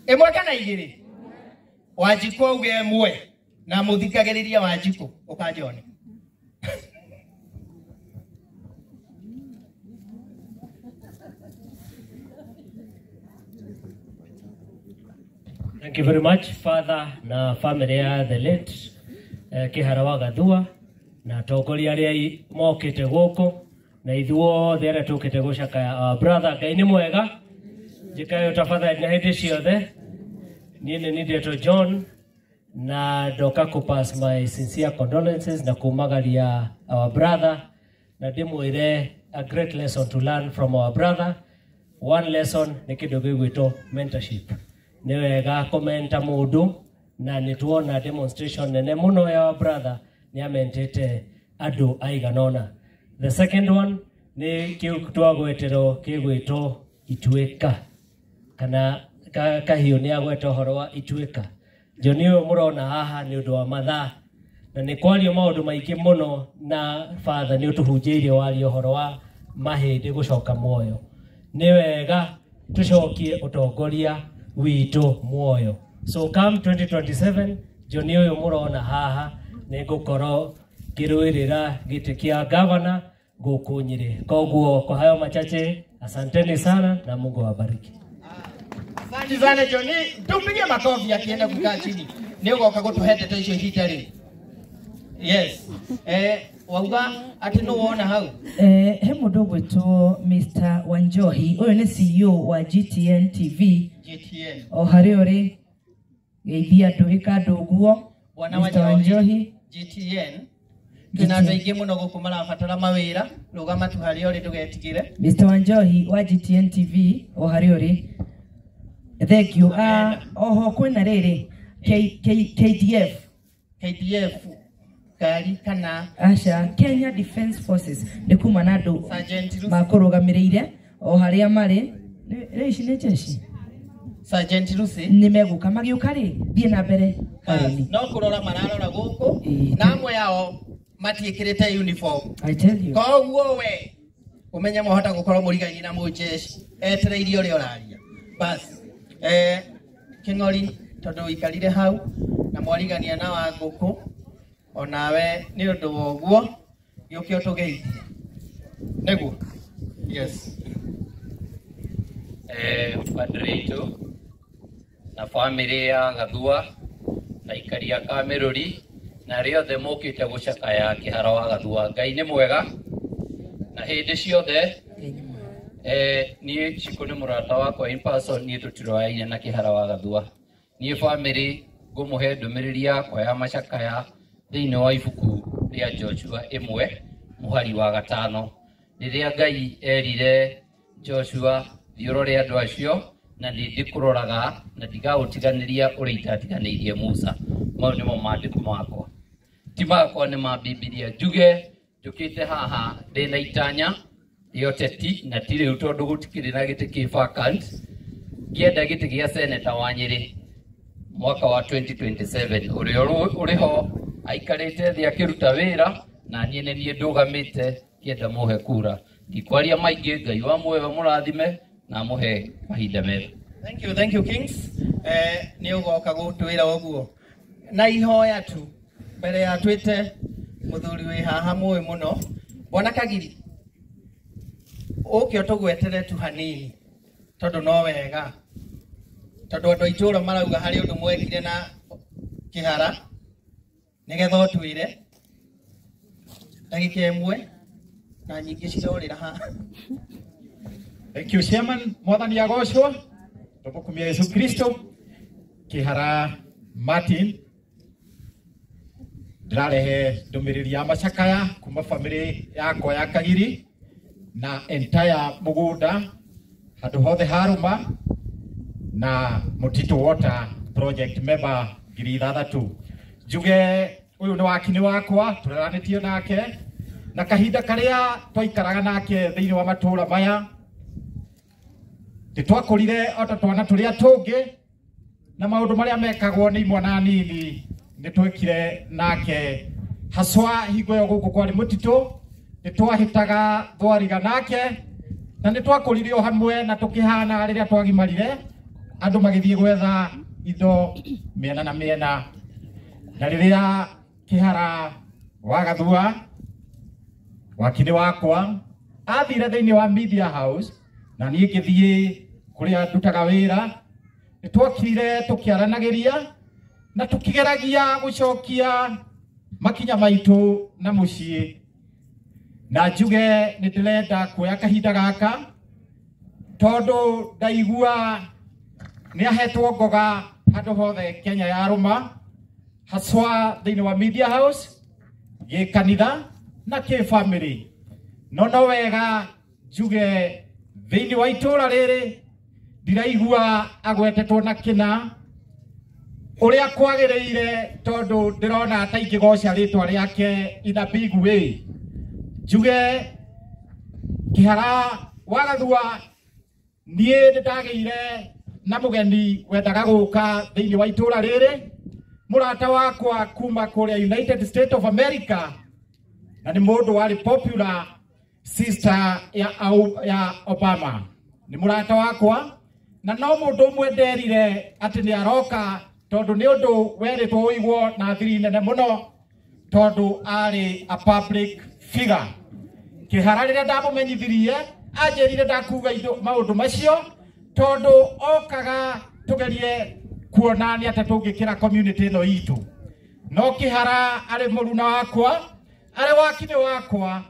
A: Ĩmwe kana igĩrĩ. Wanjikũ auge ĩmwe na mũthikagĩrĩria Wanjikũ ũkanjone.
J: Thank you very much, Father na family ya the late Kihara wa Gathua na atongoria arĩa mokĩte gũkũ na ithuothe arĩa tũkĩte gũcakaya our brother. Ngai nĩ mwega, njĩkayo tafadhali na hĩndĩ ciothe. Niĩ nĩ ndetwo John na ndoka kũ pass my sincere condolences na kumagaria our brother na ndĩmwĩre a great lesson to learn from our brother. One lesson nĩ kĩndũ gĩgwĩtwo mentorship. Nĩ wega kũmenta mũndũ na nĩ tuona demonstration nene mũno ya our brother nĩ amentete andũ aigana ũna. The second one nĩ kĩu twagweterwo kĩgwĩtwo ituĩka kana kahiũ nĩ agweta ũhoro wa ituĩka. John ũyũ mũrona haha nĩ ũndũ wa mathaa na nĩ kwario maũndũ maingĩ mũno na father nĩ ũtũhunjĩirie wario ũhoro wa mahĩndĩ gũcoka muoyo. Nĩ wega tũcokie ũtongoria witũ muoyo. So come 2027 John ũyũ mũrona haha nĩ ngũkorwo ngĩrũĩrĩra gĩtĩ kĩa governor gũkũ Nyĩrĩ. Koguo kwa hayo machache, asanteni sana na Mungu awabariki.
A: Asante sana Johnny, tumpigie makofi akienda kukaa chini. Nĩ ũgoka gũtũhe ndeto icio ihinda rĩu. Yes. Wauga atĩ nũ wona hau?
D: He mũndũ ũgwĩtwo Mr. Wanjohi, ũyũ nĩ CEO wa GTN TV.
A: GTN.
D: O harĩa ũrĩ geithia andũ, ĩka andũ ũguo.
A: Bwana
D: Mr. Wanjohi
A: GTN. Twĩna andũ aingĩ mũno gũkũ marabatara mawĩra, rũgama tu harĩa ũrĩ ndũgetigĩre.
D: Mr. Wanjohi wa GTN TV o harĩa ũrĩ, thank you. Oho kwĩna rĩrĩ KDF.
A: KDF ngari kana
D: aca Kenya Defence Forces nĩ kuma na andũ
A: Sergeant Lucy.
D: Makũrũgamĩrĩire o harĩa marĩ. Rĩ ici nĩ jeshi.
A: Sergeant Lucy
D: nĩ megũka magĩũka rĩ, thiĩ na mbere Harũni.
A: No kũrora mararora gũkũ na amwe ao matiĩkĩrĩte uniform.
D: I tell you.
A: Koguo we ũmenye mwahota gũkorwo mũrigaini na mũjeshi etereirie ũrĩa ũraria. Bas Kĩng'ori, tondũ ũikarire hau na mwarigania na wa ngũkũ onawe nĩ ũndũ wa ũguo gĩũke ũtũgeithie nĩguo. Yes.
K: Padre itũ na family ya Gathua na ikaria ka Mĩrũri na arĩa othe mokĩte gũcakaya Kĩhara wa Gathua. Ngai nĩ mwega na hĩndĩ ciothe. Niĩ Shiko nĩ mũrata wakwa in person, niĩ tũtiroyaine na Kĩhara wa Gathua. Niĩ family ngũmũhe ndũmĩrĩri yakwa ya macakaya thĩinĩ wa ibuku rĩa Joshua 1:5, rĩrĩa Ngai erire Joshua, thiĩ ũrore andũ acio na nĩ ndĩkũroraga na ndigaũtiganĩria ũrĩa itatiganĩirie Musa. Mau nĩmo maandĩko makwa, ti makwa, nĩ ma Bibilia. Njuge njũkĩte haha ndĩna itanya rĩa ũteti na ti rĩu tondũ gũtikĩrĩ na gĩtĩ kĩ vacant. Ngĩenda gĩtĩ gĩa seneta wa Nyĩrĩ mwaka wa 2027, ũrĩa ũrĩ ho aikarĩte thĩ akĩruta wĩra na niĩ nĩ niĩ ndũgamĩte ngĩenda mũhe kura. Ndikwaria maingĩ, Ngai wa muoyo mũrathime na amũhe mahinda mega.
A: Thank you, thank you Kings. Nĩ ũgoka gũtwĩra ũguo na ihoya tu mbere ya twĩte mũthuri wĩ haha mũĩ mũno Bwana Kagiri, ũke ũtũgwetere tu hanini tondũ no wega, tondũ andũ a itũũra marauga harĩ ũndũ mwekire na Kĩhara, nĩgetha ũtwĩre ndagĩka ĩmwe na nyingĩ cirorĩra haha.
L: Thank you, Chairman. Mwathani agocwo. Tũmũkumia Yesu Kristo. Kĩhara Martin ndĩrarehe ndũmĩrĩri ya macakaya kuma family yakwa ya Kagiri na entire mũgũnda handũ hothe harũma na Mũtitũ Water Project member 6,000. Njuge ũyũ nĩ wakini wakwa tũreranĩtio nake na kahinda karĩa twaikaraga nake thĩinĩ wa matũũra maya nĩtwakũrire o ta twana tũrĩa tũngĩ na maũndũ marĩa mekagwo nĩ imwana nini nĩtwekire nake haswa hingo ĩyo gũkũ kwarĩ mũtitũ nĩtwahĩtaga thwariga nake na nĩtwakũrire o hamwe na tũkĩhana rĩrĩa twagimarire andũ magĩthiĩ gwetha indo mĩena na mĩena na rĩrĩa Kĩhara wa Gathua wakini wakwa athire thĩinĩ wa media house na niĩ ngĩthiĩ kũrĩa ndutaga wĩra nĩtwokire tũkĩaranagĩria na tũkĩgeragia gũcokia makinya maitũ na mũciĩ na njuge nĩ ndĩrenda kuoya kahinda gaka tondũ ndaigua nĩ ahetwo ngoga handũ hothe Kenya yarũma haswa thĩinĩ wa media house gĩkanitha na kĩ family no no wega njuge thĩinĩ wa itũra rĩrĩ ndiraigua agwetetwo na kĩna ũrĩa kwagĩrĩire tondũ ndĩrona ta ingĩgoca rĩtwa rĩake in a big way. Njuge Kĩhara wa Gathua niĩ nĩndagĩire na mũgeni wendaga gũka thĩinĩ wa itũra rĩrĩ mũrata wakwa kuma kũrĩa United States of America na nĩ mũndũ warĩ popular sister ya Obama nĩ mũrata wakwa na no mũndũ ũmwe nderire atĩ nĩ aroka tondũ nĩ ũndũ werĩtwo ũigwo na thiri nene mũno tondũ arĩ a public figure. Kĩhara rĩrĩa ndamũmenyithirie anjĩrire ndakuga indo maũndũ macio tondũ okaga tũgerie kuona nĩ atĩa tũngĩkĩra community ĩno itũ no Kĩhara arĩ mũruna wakwa arĩ wakini wakwa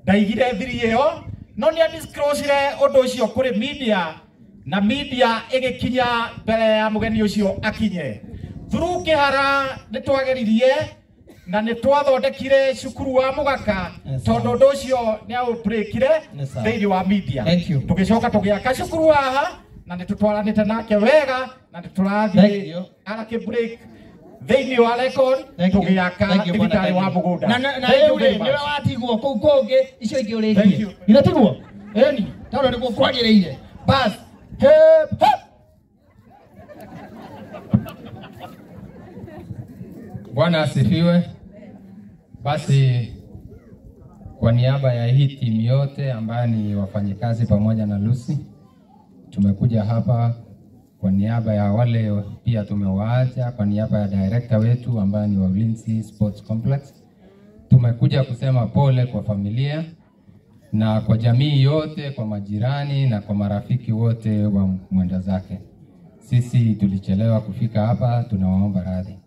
L: ndaigire thiri ĩyo no nĩ disclosire ũndũ ũcio kũrĩ media na media ĩgĩkinya mbere ya mũgeni ũcio akinye. Through Kĩhara nĩ twageririe Na nĩ twathondekire cukuru wa Mũgaka tondũ ũndũ ũcio nĩ aũbreakire thĩinĩ wa media. Tũgĩcoka tũgĩaka cukuru haha na nĩ tũtwaranĩte nake wega na nĩ tũrathiĩ arakĩ break thĩinĩ wa record tũgĩaka thibitarĩ wa mũgũnda.
A: Na rĩu rĩ nĩwe watigwo kũu kũngĩ icio ingĩ ũrĩkie. Githĩ tiguo? Ĩni, tondũ nĩguo kwagĩrĩire. Bas, hip hip.
M: Bwana asifiwe. Basi kwa niaba ya hii timu yote ambayo ni wafanyikazi pamoja na Lucy, tumekuja hapa kwa niaba ya wale pia tumewaacha, kwa niaba ya director wetu ambaye ni wa Ulinzi Sports Complex. Tumekuja kusema pole kwa familia na kwa jamii yote, kwa majirani na kwa marafiki wote wa mwenda zake. Sisi tulichelewa kufika hapa, tunawaomba radhi.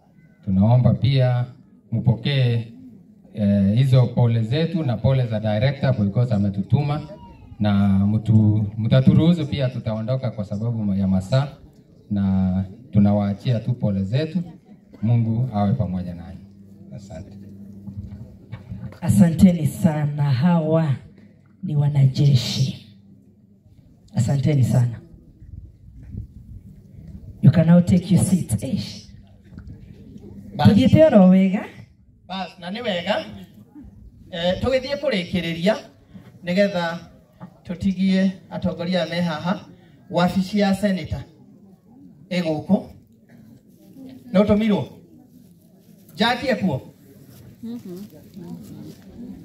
M: Tunaomba pia mpokee hizo pole zetu na pole za director because ametutuma, na mtaturuhusu pia tutaondoka kwa sababu ya masaa, na tunawaachia tu pole zetu. Mungu awe pamoja nanyi. Asante.
D: Asanteni sana, hawa ni wanajeshi. Asanteni sana. You can now take your seat. Eish. Tuthiĩte oro wega.
A: Bas, na nĩ wega. Tũgĩthiĩ kũrĩkĩrĩria nĩgetha tũtigie atongoria me haha. Wabici ya senator ĩ gũkũ. No tũmirwo. Jackie ekuo?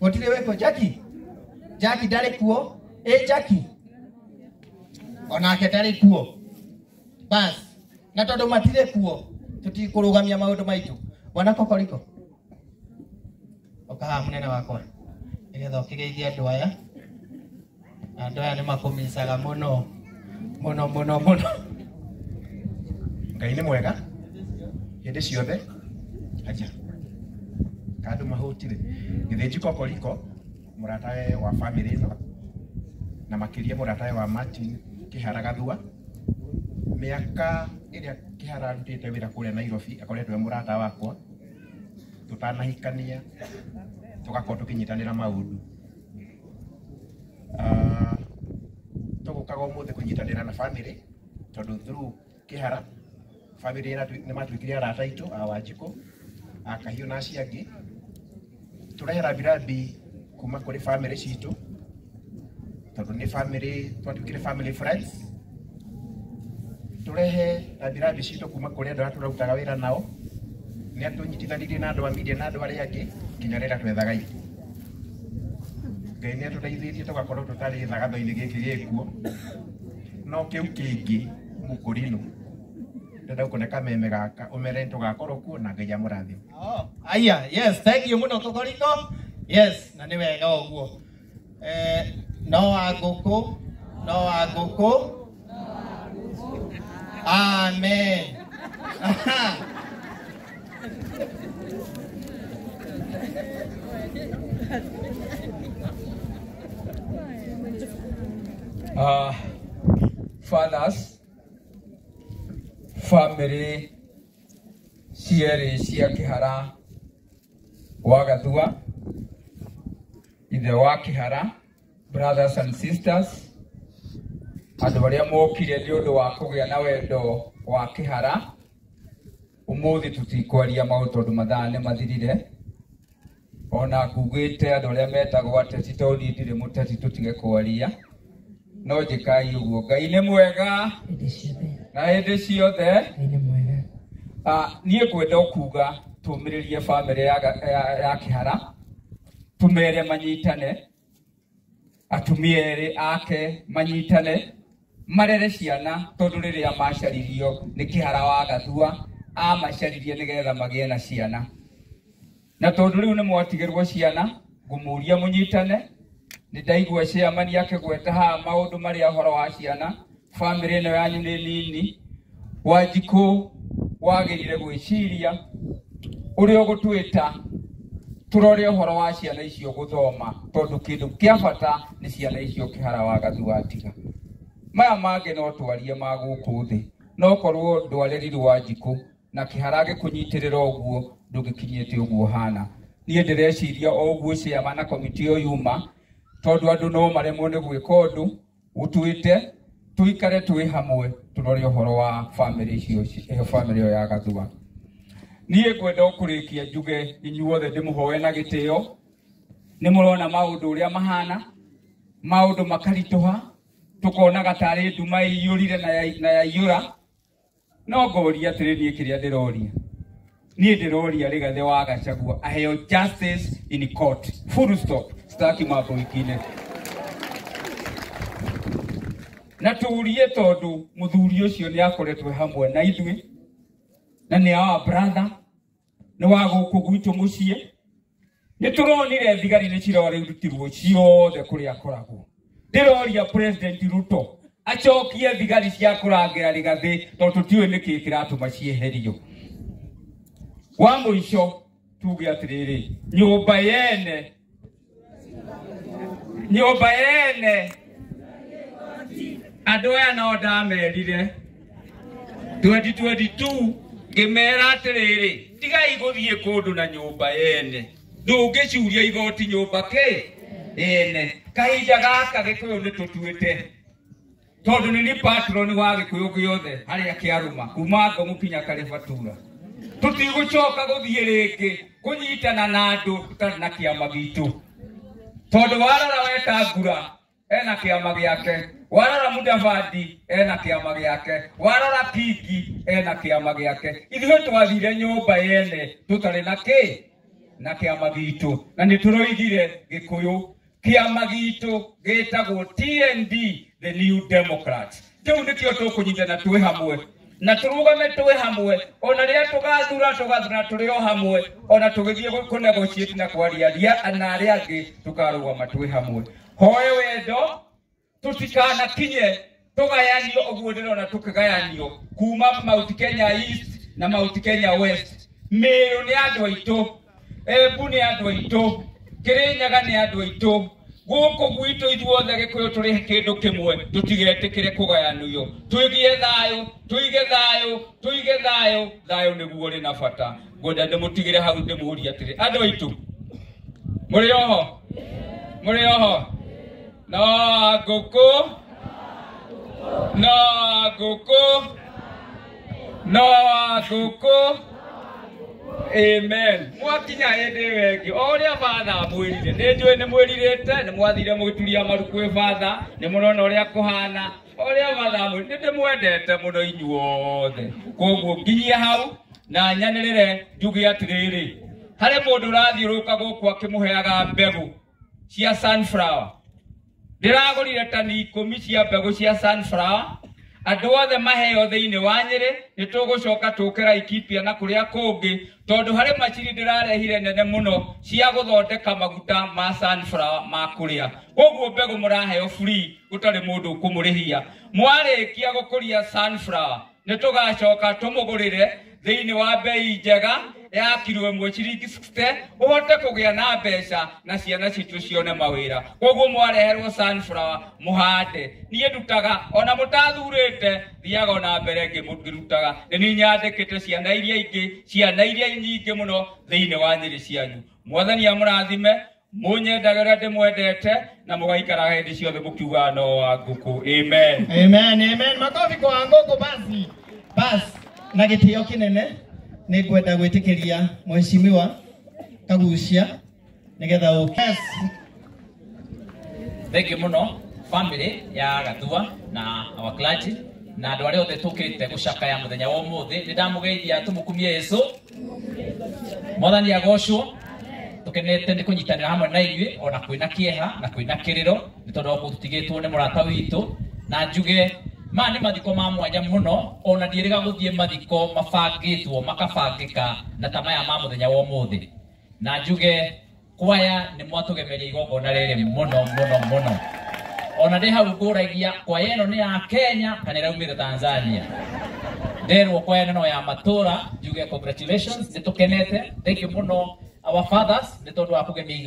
A: Gũtirĩ wekuo Jackie? Jackie ndarĩ kuo? Ĩ Jackie? Onake ndarĩ kuo. Bas, na tondũ matirĩ kuo tutikũrũgamia maũndũ maitũ. Bwana Kokoriko, ũka haha mũnene wakwa nĩgetha ũkĩgeithie andũ aya. Andũ aya nĩ makũmicaga mũno mũno mũno mũno.
N: Ngai nĩ mwega hĩndĩ ciothe. Aja kandũ mahũtire Gĩthĩnji Kokoriko, mũratawe wa family ĩno na makĩria mũratawe wa Martin Kĩhara Gathua. Mĩaka ĩrĩa Kĩhara arutĩte wĩra kũrĩa Nairobi akoretwo e mũrata wakwa, tũtanahikania tũgakorwo tũkĩnyitanĩra maũndũ. Tũgũkaga ũmũthĩ kũnyitanĩra na family tondũ through Kĩhara family nĩ matuĩkire arata aitũ a Wanjikũ, a Kahiũ na acio angĩ. Tũrehe rambirambi kuma kũrĩ family citũ tondũ nĩ family, twatuĩkire family friends. Turehe rambirambi citũ kuma kũrĩ andũ arĩa tũrarutaga wĩra nao, nĩ atũnyitithanirie na andũ a media na andũ arĩa angĩ nginya rĩrĩa twethaga itũ. Ngai nĩ atũteithĩtie tũgakorwo tũtarĩ gĩthagatho-inĩ gĩkĩ gĩkuo, no kĩu kĩngĩ mũkũrinũ ndĩrenda gũkũne kameme gaka ũmere tũgakorwo kuo na Ngai amũrathime.
A: Oh, aya, yes, thank you mũno Kokoriko. Yes, na nĩ wega ũguo. No wa ngũkũ, no wa ngũkũ. Amen.
B: Fathers, family cierĩ cia Kĩhara wa Gathua, ithe wa Kĩhara, brothers and sisters, andũ arĩa mokire nĩ ũndũ wa kũgĩa na wendo wa Kĩhara. Ũmũthĩ tũtikwaria maũndũ tondũ mathaa nĩ mathirire. Ona ngugĩte andũ arĩa metagwo ateti tondũ niĩ ndirĩ mũteti tũtige kwaria, no njĩkai ũguo. Ngai nĩ mwega na hĩndĩ ciothe. Niĩ ngwenda kuga tũmĩrĩrie family ya Kĩhara, tũmere manyitane, atumia erĩ ake manyitane, marere ciana tondũ rĩrĩa macaririo nĩ Kĩhara wa Gathua amacaririe nĩgetha magĩe na ciana. Na tondũ rĩu nĩ mwatigĩrwo ciana, ngũmũria mũnyitane. Nĩ ndaigua chairman akĩgweta haha maũndũ marĩa ũhoro wa ciana. Family ĩno yanyu nĩ nini. Wanjikũ wagĩrĩire gwĩciria ũrĩa ũgũtwĩta tũrore ũhoro wa ciana icio gũthoma, tondũ kĩndũ kĩa bata nĩ ciana icio Kĩhara wa Gathua atiga. Maya mangĩ no twarie ma gũkũ thĩ, no korwo ndwarerirwo Wanjikũ na Kĩhara gĩkũnyitĩrĩra ũguo ndũngĩkinyĩte ũguo hana. Niĩ ndĩreciria o ũguo ciama na komiti ĩyo yuma, tondũ andũ no maremwo nĩ gwĩka ũndũ ũtuĩte tuikare twĩ hamwe tũrore ũhoro wa family icio, ĩyo family ĩyo ya Gathua. Niĩ ngwenda kũrĩkia njuge inyuothe ndĩmũhoe na gĩtĩo, nĩ mũrona maũndũ ũrĩa mahana, maũndũ makaritũha, tũkonaga tarĩ nduma ĩiyũrire na yaiyũra. No ngoria atĩrĩ, niĩ kĩrĩa ndĩroria, niĩ ndĩroria Rigathĩ wa Gachagua aheo justice in court, full stop, sitaki mambo ingine. Na turie tondu muthuri ucio ni akoretwo hamwe na ithuĩ, na nĩ our brother, nĩ wa gũkũ gwitũ mũciĩ. Nĩ tũronire thigari nĩ cirorutirwo ciothe kũrĩa akoragwo. Ndĩroria President Ruto acokie thigari cia kũrangĩra Rigathĩ, tondũ tũtiũĩ nĩkĩĩ kĩratũma cieherio. Wa mũico tuge atĩrĩrĩ, nyũmba yene andũ aya no ndamerire 2022 ngĩmera atĩrĩrĩ, tigai gũthiĩ kũndũ na nyũmba yene, ndũngĩcuria igoti nyũmba kĩ yene. Kahinda gaka Gĩkũyũ nĩ tũtuĩte, tondũ nĩ ni patron wa Gĩkũyũ gĩothe harĩa kĩarũma kuma Ngomu kinya Karĩbatura. Tũtigũcoka gũthiĩ rĩngĩ kũnyitana na andũ tũtarĩ na kĩama gitũ, tondũ warora Wetangula ena kĩama gĩake, warora Mudavadi ena kĩama gĩake, warora Kingi ena kĩama gĩake. Ithuĩ twathire nyũmba yene tũtarĩ na kĩ na kĩama gitũ, na nĩ tũroigire Gĩkũyũ kĩama gitũ gĩtagwo TND, the New Democrats. Kĩu nĩkĩo tũkũnyitana twĩ hamwe na tũrũgame twĩ hamwe, ona rĩrĩa tũgathura tũrĩ o hamwe, ona tũgĩthiĩ kũnegotiate na kwaria na arĩa angĩ tũkarũgama twĩ hamwe. Hoe wendo tũtikanakinye tũgayanio ũguo ndĩrona tũkĩgayanio kuma Mount Kenya East na Mount Kenya West. Meru nĩ andũ aitũ, Embu nĩ andũ aitũ, Kĩrĩnyaga nĩ andũ aitũ, gũkũ gwitũ ithuothe Gĩkũyũ tũrĩ kĩndũ kĩmwe, tũtigetĩkĩre kũgayanio. Tũigie thayũ, tũige thayũ, tũige thayũ, thayũ nĩguo ũrĩ na bata. Ngwenda ndĩmũtigĩre hau ndĩmũrie atĩrĩ, andũ aitũ mũrĩ oho? Mũrĩ oho? No ngũkũ, no ngũkũ, no ngũkũ. Amen. Mwakinya hĩndĩ ĩyo ĩngĩ, o ũrĩa batha amwĩrire, nĩ njũĩ nĩ mwĩrirĩte, nĩ mwathire mũgĩturia maru kwĩ batha, nĩ mũrona ũrĩa kũhana, ũrĩa batha amwĩrire, nĩ ndĩmwendete mũno inyuothe. Koguo nginyie hau na nyanĩrĩre njuge atĩrĩrĩ, harĩ mũndũ ũrathiũrũrũka gũkũ akĩmũheaga mbegũ cia sunflower. Ndĩragũrire tani 10 cia mbegũ cia sunflower. Andũ othe maheo thĩinĩ wa Nyĩrĩ, nĩ tũgũcoka tũke Laikipia na kũrĩa kũngĩ, tondũ harĩ macini ndĩrarehire nene mũno cia gũthondeka maguta ma sunflower ma kũrĩa. Koguo mbegũ mũraheo free, gũtarĩ mũndũ ũkũmũrĩhia. Mwarĩkia gũkũria sunflower, nĩ tũgacoka tũmũgũrĩre thĩinĩ wa bei njega ya kiro ĩmwe ciringi 60, ũhote kũgĩa na mbeca na ciana citũ cione mawĩra. Koguo mwareherwo sunflower mũhande. Niĩ ndutaga ona mũtathurĩte, thiaga ona mbere ngĩrutaga. Nĩ niĩ nyandĩkĩte ciana iria ingĩ, ciana iria nyingĩ mũno thĩinĩ wa Nyĩrĩ cianyu. Mwathani amũrathime, mũnyendage ũrĩa ndĩmwendete, na mũgaikaraga hĩndĩ ciothe mũkiugaga no wa ngũkũ. Amen.
A: Amen, amen. Makofi kwa ngũkũ basi. Bas, na gĩtĩo kĩnene nĩ ngwenda gwĩtĩkĩria mheshimiwa Kagucia nĩgetha ũke. Yes.
C: Thank you mũno family ya Gathua na our clergy na andũ arĩa othe tũkĩte gũcakaya mũthenya wa ũmũthĩ. Nĩ ndamũgeithia tũmũkumie Jesũ. Mwathani agocwo. Tũkenete nĩ kũnyitanĩra hamwe na inyuĩ ona kwĩna kĩeha na kwĩna kĩrĩro nĩ tondũ wa tũtigĩtwo nĩ mũrata witũ, na njuge maya nĩ mathiko ma mwanya mũno, ona ndiĩrĩga gũthiĩ mathiko mabangĩtwo makabangĩka na ta maya ma mũthenya wa ũmũthĩ. Na njuge kwaya nĩ mwatũgemeria igongona rĩrĩ mũno mũno mũno. Ona ndĩ hau ngũragia kwaya ĩno nĩ ya Kenya kana ĩraumĩte Tanzania. Nderwo kwaya ĩno no ya matũra. Njuge congratulations, nĩ tũkenete. Thank you mũno our fathers nĩ tondũ wa kũgemia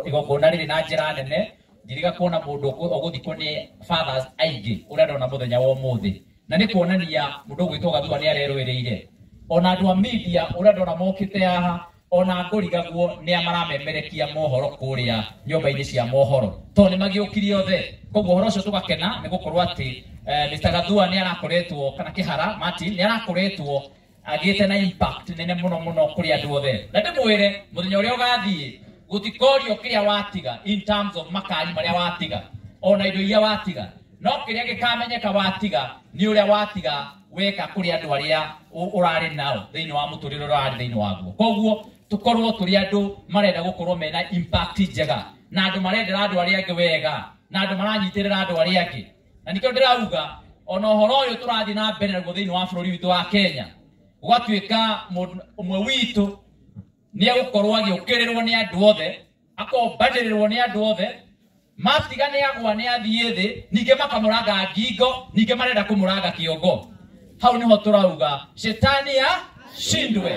C: igongona rĩrĩ na njĩra nene. Ndiriga kuona mũndũ ũgũthikwo nĩ fathers aingĩ ũrĩa ndona mũthenya wa ũmũthĩ, na nĩ kuonania mũndũ ũgwĩtwo Gathua nĩ arerũĩrĩire. Ona andũ a media ũrĩa ndona mokĩte haha ona ngũrigagwo nĩ a maramemerekia mohoro kũrĩa nyũmba-inĩ cia mohoro tondũ nĩ magĩũkirie othe. Koguo ũhoro ũcio tũgakena nĩ gũkorwo atĩ Mr. Gathua nĩ arakoretwo kana Kĩhara Martin nĩ arakoretwo agĩte na impact nene mũno mũno kũrĩ andũ othe. Na ndĩmwĩre mũthenya ũrĩa ũgathiĩ gũtikorio kĩrĩa watiga in terms of makari marĩa watiga ona indo iria watiga, no kĩrĩa gĩkamenyeka watiga nĩ ũrĩa watiga weka kũrĩ andũ arĩa ũrarĩ nao thĩinĩ wa mũtũrĩre ũrarĩ thĩinĩ waguo. Koguo tukorwo tũrĩ andũ marenda gũkorwo mena impact njega na andũ marendera andũ arĩa angĩ wega na andũ maranyitĩrĩra andũ arĩa angĩ. Na nĩkĩo ndĩrauga ona ũhoro ũyũ tũrathiĩ na mbere naguo thĩinĩ wa bũrũri witũ wa Kenya gũgatuĩka mũndũ ũmwe witũ nĩ egũkorwo agĩũkĩrĩrwo nĩ andũ othe, akombanĩrĩrwo nĩ andũ othe, matiga nĩ agwa nĩ athiĩ thĩ, ningĩ makamũranga ngingo, ningĩ marenda kũmũranga kĩongo. Hau nĩho tũrauga shetani ashindwe.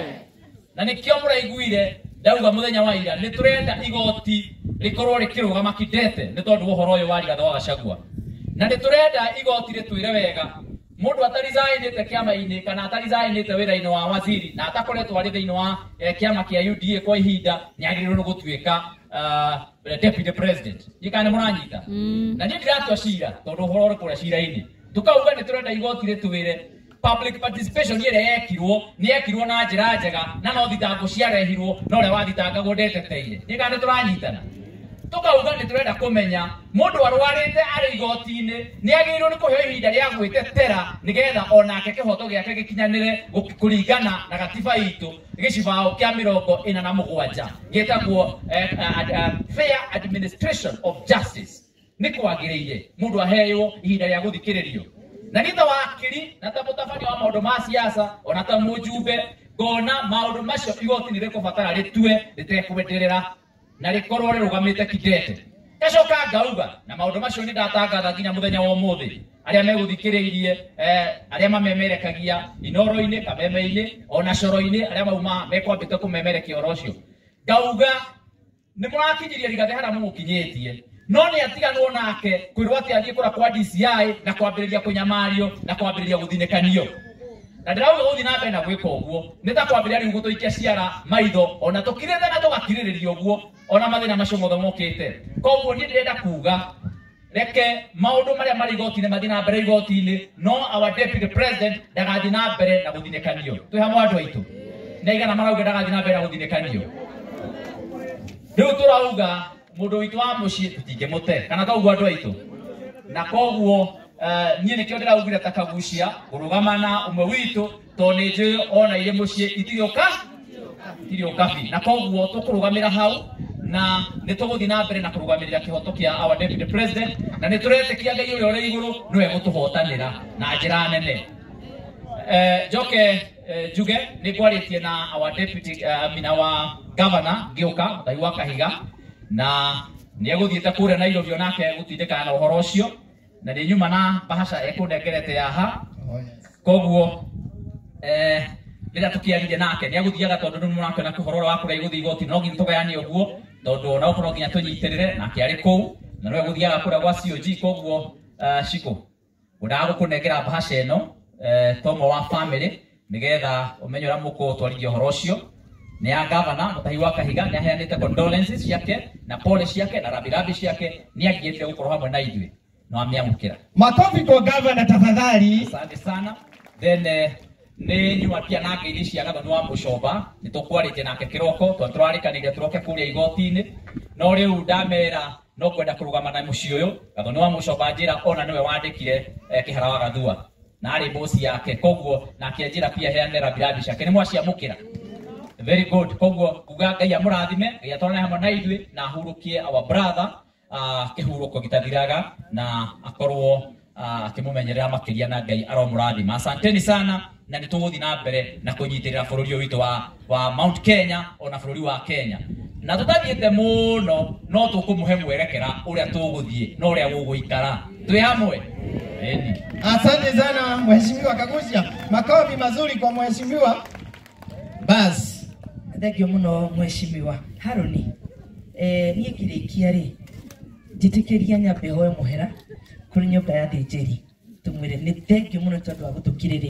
C: Na nĩkĩo mũraiguire ndauga mũthenya wa ira nĩ tũrenda igoti rĩkorwo rĩkĩrũgama kidete nĩ tondũ wa ũhoro ũyũ wa Rigathĩ wa Gachagua. Na nĩ tũrenda igoti rĩtwĩre wega mũndũ atarizainĩte kĩama-inĩ kana atarizainĩte wĩra-inĩ wa waziri na atakoretwo arĩ thĩinĩ wa kĩama kĩa UDA kwa ihinda nĩ agĩrĩirwo nĩ gũtuĩka deputy president. Ndiũĩ kana nĩ mũranyita. Na niĩ ndiratua cira tondũ ũhoro ũrĩ kũrĩa cira-inĩ. Tukauga nĩ tũrenda igoti rĩtwĩre public participation ĩrĩa yekirwo nĩ yekirwo na njĩra njega na no thitango ciarehirwo na ũrĩa wathitangagwo ndeteteire. Ndiũĩ kana nĩ tũranyitana. Tukauga nĩ tũrenda kũmenya mũndũ arwarĩte arĩ igoti-inĩ nĩ agĩrĩirwo nĩ kũheo ihinda rĩa gwĩtetera nĩgetha onake kĩhoto gĩake gĩkinyanĩre kũringana na gatiba itũ gĩcibaũ kĩa 47 gĩtagwo fair administration of justice. Nĩ kwagĩrĩire mũndũ aheo ihinda rĩa gũthikĩrĩrio. Na niĩ ta wakiri na ta mũtabania wa maũndũ ma siasa ona ta mũjumbe ngona maũndũ macio igoti nĩ rĩkũbatara rĩtue rĩtekwenderera na rĩkorwo rĩrũgamĩte kidete. Ngacoka ngauga na maũndũ macio nĩ ndatangatha nginya mũthenya wa ũmũthĩ arĩa megũthikĩrĩirie arĩa mamemerekagia inoro-inĩ kameme-inĩ ona coro-inĩ arĩa mauma mekwambĩte kũmemerekia ũhoro ũcio, ngauga nĩ mũrakinyirie Rigathĩ harĩa mũmũkinyĩtie no nĩ atiganwo nake kwĩrwo atĩ athiĩ kũra kwa DCI na kwambĩrĩria kũnyamario na kwambĩrĩria gũthinĩkanio. Na ndĩrauga gũthiĩ na mbere na gwĩka ũguo nĩ ta kwambĩrĩria rĩu gũtũikia ciara maitho ona tũkirĩte na tũgakirĩrĩria ũguo ona mathĩna macio mothe mokĩte. Koguo niĩ ndĩrenda kuga reke maũndũ marĩa marĩ igoti-inĩ mathiĩ na mbere igoti-inĩ, no our deputy president ndagathiĩ na mbere na gũthinĩkanio. Twĩ hamwe andũ aitũ na igana marauga ndagathiĩ na mbere na gũthinĩkanio. Rĩu tũrauga mũndũ witũ wa mũciĩ tũtingĩmũte kana toguo andũ aitũ. Na koguo niĩ nĩkĩo ndĩraugire ta Kagucia kũrũgama na ũmwe witũ tondũ nĩ njũĩ ona irĩ mũciĩ itirĩ ũkabi. Na koguo tũkũrũgamĩra hau na nĩ tũgũthiĩ na mbere na kũrũgamĩrĩra kĩhoto kĩa our deputy president na nĩ tũretĩkia Ngai ũrĩa ũrĩ igũrũ nĩwe gũtũhotanĩra na njĩra nene. Njoke njuge nĩ ngwarĩtie na our deputy I mean our governor ngĩũka Mũtahi wa Kahiga na nĩ egũthiĩte kũrĩa Nairobi onake gũtindĩkana na ũhoro ũcio na nĩ nyuma na bahasha ekũnengerete haha. Koguo rĩrĩa tũkĩaririe nake nĩ egũthiaga tondũ nĩ mũrakĩona ũhoro ũrĩa wa kũrĩa igũthiĩ igoti no nginya tũgayane ũguo tondũ ona okorwo nginya tũnyitĩrĩre nake arĩ kũu na no egũthiaga kũrĩa gwa COG. Koguo Shiko ngwendaga gũkũnengera bahasha ĩno ta ũmwe wa family nĩgetha ũmenye ũrĩa mũkũtwarithia ũhoro ũcio. Nĩ ya gavana Mũtahi wa Kahiga nĩ aheanĩte condolences ciake na pole ciake na rambirambi ciake nĩ agiĩte gũkorwo hamwe na ithuĩ no amĩamũkĩra.
A: Makofi kwa gavana tafadhali.
C: Asante sana. Then nĩ nyuma pia na ngeithi cia Gathoni wa Mũcomba nĩ tũkwarĩtie nake kĩroko tondũ tũrarĩkanĩire tũroke kũrĩa igoti-inĩ no rĩu ndamera no kwenda kũrũgama na mũciĩ ũyũ. Gathoni wa Mũcomba njĩra ona nĩwe wandĩkire Kĩhara wa Gathua na arĩ bosi yake, koguo nake njĩra pia heane rambirambi ciake nĩ mwaciamũkĩra. Very good. Koguo kuga Ngai amũrathime, Ngai atwarane hamwe na ithuĩ na ahurũkie our brother kĩhurũko gĩtathiraga na akorwo akĩmũmenyerera makĩria na Ngai aromũrathima. Asanteni sana na nĩ tũgũthiĩ na mbere na kũnyitĩrĩra bũrũri ũyũ witũ wa Mount Kenya ona bũrũri wa Kenya. Na tũtathiĩte mũno no tũkũmũhe mwerekera ũrĩa tũgũthiĩ na ũrĩa gũgũikara. Twĩ hamwe. Eni.
A: Asante sana Mheshimiwa Kagucia. Makofi mazuri kwa mheshimiwa. Bas.
D: Thank you muno mheshimiwa Haruni. Niĩ ngĩrĩkia rĩ njĩtĩkĩria nyambe hoe mũhera kũrĩ nyũmba ya thĩnjĩri tũmwĩre nĩ thengiũ mũno tondũ wa gũtũkirĩrĩria.